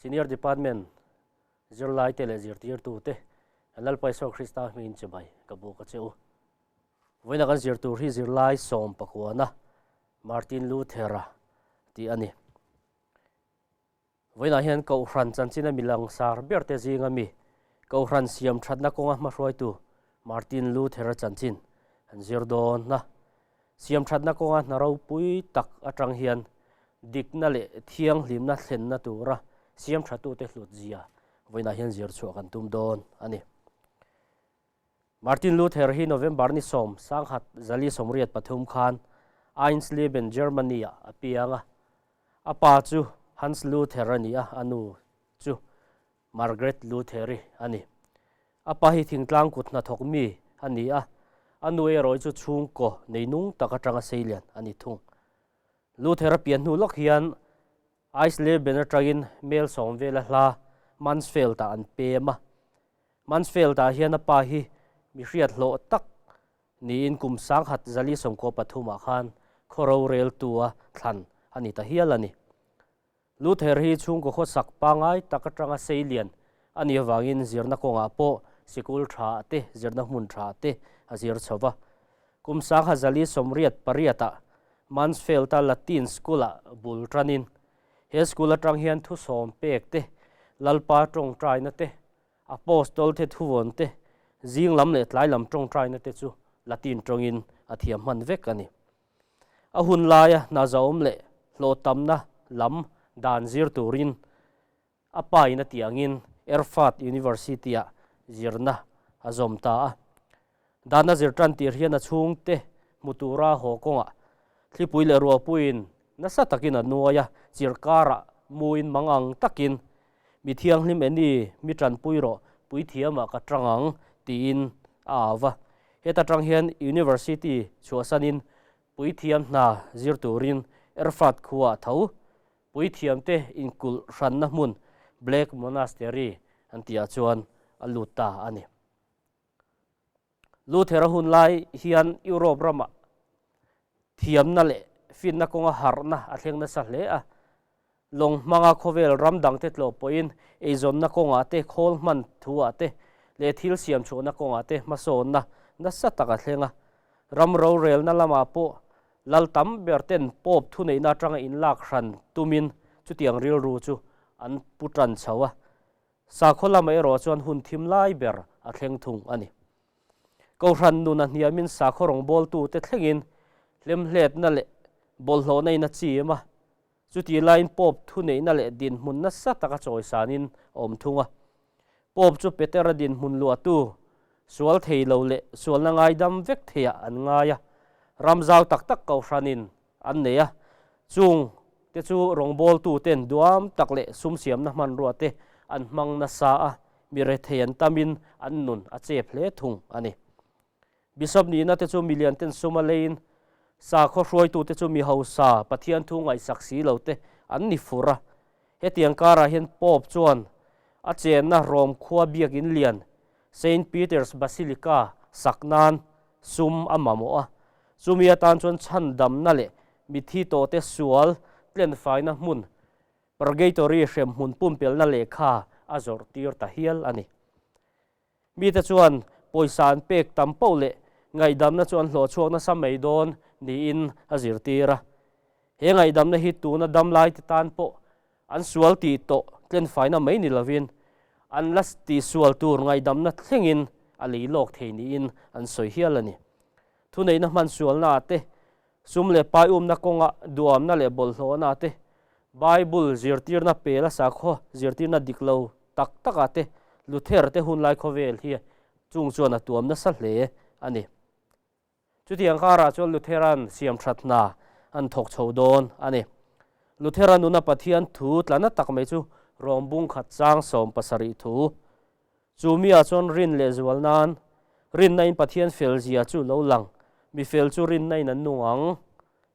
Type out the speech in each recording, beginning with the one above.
Senior Department zirlaite leh zirtirtute Lalpa Isua Krista hmingin chibai ka buk a che u. Vawiina kan zir tur hi zirlai sawm pakuana Martin Luther-a tih a ni. Vawiinah hian Kohhran chanchina mi langsar berte zinga mi Kohhran siam thatna kawnga hmahruaitu Martin Luther-a chanchin an zir dawn a. Siam thatna kawnga hna ropui tak atang hian dikna leh thianghlimna thlenna tura siam thatute hlut zia vawiinah hian zir chhuah kan tum dawn a ni. Martin Luther hi November ni sawm sangkhat zali sawmriat pathum khan Eisleben, Germany-ah a piang a. A pa chu Hans Luther a ni a, a nu chu Margaret Lutheri a ni. A pa hi thingtlang kut hnathawk mi a ni a, a nu erawh chu chhungkaw neinung tak atanga seilian a ni thung. Luther a pian hnu lawk hian Eisleben atangin mel sawm vela hla Mansfeld-ah an pem a. Mansfeld-ah hian a pa hi mi hriat hlawh tak niin kum sangkhat zali sawmkaw pathumah khan khaw roreltua thlan a ni ta hial a ni. Luther hi chhungkaw khawsak pangngai tak atanga seilian a nih avangin zirna kawngah pawh sikul tha te, zirna hmun tha te a zir chho va. Kum sangha zali sawmriat pariatah Mansfeld-a Latin School-ah bul tanin he school atang hian thusawm pek te, Lalpa tawngtaina te, Apostol te thuvawn te, zing lam leh tlai lam tawngtaina te chu Latin tawngin a thiam hman vek a ni. A hun laia hna zahawm leh hlawhtamna lam dan zir turin a pa in a tih angin Erfurt University-ah zirna a zawm ta a. Dana zir tan tir hian a chhungte hmu tura haw kawngah thlipui leh ruahpuiin nasa takin a nuai a, chirkarah muin mangang takin, Mi thianghlim eni, mi tanpui rawh, puithiamah ka tang ang, tiin a au va. Heta tang hian University chhuahsanin puithiam hna zir turin Erfurt khuaah tho Puithiamte inkulh hranna hmun Black Monastery an tihah chuan a lut ta a ni. Luther-a hun lai hian Europe ramah thiamna leh finna kawnga harhna a thleng nasa hle a. Lawng hmanga khawvel ram dangte tlawh pawhin eizawnna kawngah te, khawl hman thuah te leh thil siam chhuahna kawngah te hmasawnna nasa tak a thleng a. Ram rorelna lamah pawh Lal tam ber ten Pope thuneihna atanga inlak hran tumin chutiang rilru chu an pu tan chho a. Sakhaw lamah erawh chuan hun thim lai ber a thleng thung a ni. Kohhran nun a hniamin sakhaw rawngbawltute thlengin hlemhletna leh bawlhhlawhna in a chim a. Chutih laiin Pope thuneihna leh dinhmun nasa taka chawisanin a awm thung a. Pope chu Petera dinhmun luahtu, sual thei lo leh sualna ngaidam vek theiah an ngai a. Ram zau tak tak kohhranin an nei a, chung te chu rawngbawltuten duam tak leh sum siamna hmanrua te an hmang nasa a, mi rethei an tamin an nun a chep hle thung a ni. Bishop nihna te chu milian ten sum a leiin sakhaw hruaitu te chu mi hausa Pathian thu ngaihsak si lo te an ni fur a. Hetiang karah hian Pope chuan a chenna Rome khua biakin lian Saint Peter's Basilica sak nan sum a mamawh a. Chumi atan chuan chhandamna leh mithi tawhte sual tlenfaina hmun Purgatory hremhmun pumpelna lehkha a zawrh tir ta hial a ni. Mite chuan pawisa an pek tam poh leh ngaihdamna chu an hlawh chhuak nasa mai dawn niin a zirtir a. He ngaihdamna hi tuna dam laite tan pawh an sual tih tawh tlenfaina mai ni lovin an la tihsual tur ngaihdamna thlengin a lei lawk thei niin an sawi hial a ni. Thuneihna hman sualnaah te, sum leh pai umna kawnga duamna leh bawlhhlawhnaah te, Bible zirtirna pela sakhaw zirtirna dik lo tak takah te Luther te hunlai khawvel hi chung chuan a tuam nasa hle a ni. Chutiang karah chuan Lutheran siamthat hna an thawk chho dawn a ni. Luthera nuna Pathian thu tlana tak mai chu rawngbung khat chang 17 thu. Chu miah chuan rin leh zual nan, rinna in Pathian fel zia chu lo lang, mi fel chu rinna in an nung ang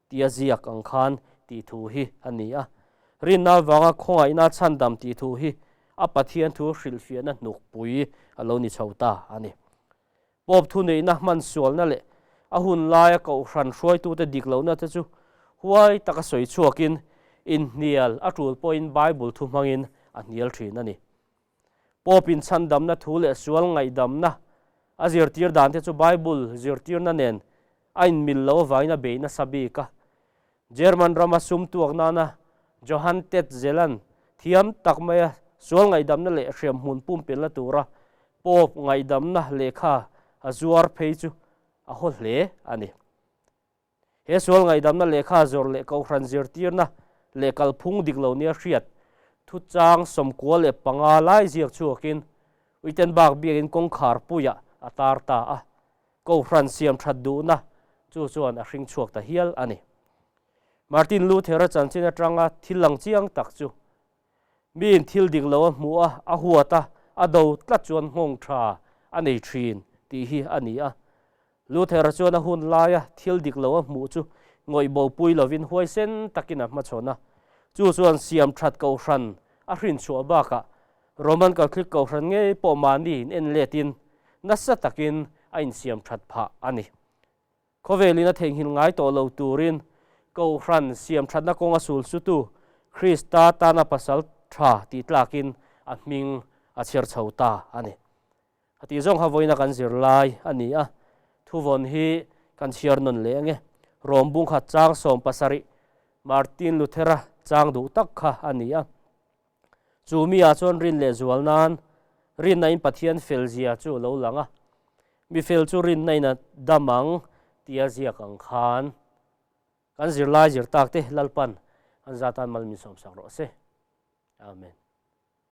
tia ziak ang khan tih thu hi a ni a. Rinna avanga khawngaihna chhandam tih thu hi a Pathian thu hrilhfiahna hnukpui a lo ni chho ta a ni. Pope thuneihna hman sualna leh a hun laia kohhran hruaitute dik lohna te chu huai taka sawi chhuakin inhnial a tul pawhin Bible thu hmangin a hnial thin a ni. Pope in chhandamna thu leh sual ngaihdamna a zirtir dan te chu Bible zirtirna nen a inmil lo avangin a bei nasa bik a. German rama sum tuak nana Johann Tetzel-a'n thiam tak maia sual ngaihdamna leh hriamhmun pumpelna tura Pope ngaihdamna lehkha a zuar phei chu a haw hle a ni. He sual ngaihdamna lehkha zawrh leh kohhran zirtirna leh kalphung dik lo nia hriat thuchang 95 lai ziak chhuakin Wittenberg biakin kawngkhar puiah a tar ta a, kohhran siam that duhna chu chuan a hring chhuak ta hial a ni. Martin Luther-a chanchin atanga thil lang chiang tak chu Miin thil dik lo a hmuh a, a huat a, a do tlat chuan nghawng tha a nei thin tih hi a ni a. Luther-a chuan a hun laia thil dik lo a hmuh chu ngawih bopui lovin huaisen takin a hmachhawn a. Chu chuan siam that kohhran a hrinchhuah bakah Roman Catholic kohhran ngei pawh mahni in en letin nasa takin a insiam that phah a ni. Khawvelin a theihnghilh ngai tawh lo turin Kohhran siam thatna kawnga sul sutu Krista tana pasal tha tih tlakin a hming a chhiar chho ta a ni. A tih zawng kha vawiina kan zir lai a ni a, thuvawn hi kan chhiar nawn leh ange. Rom bungkhat chang 70 Martin Luthera chang duh tak kha a ni a. Chu mi ah chuan rin leh zual nan rinna in Pathian fel zia chu a lo lang a, mi fel chu rinna in a dam ang tia ziak ang khan kan zirlai zir tak te Lalpan an zatan mal min sawmsak rawh se. Amen.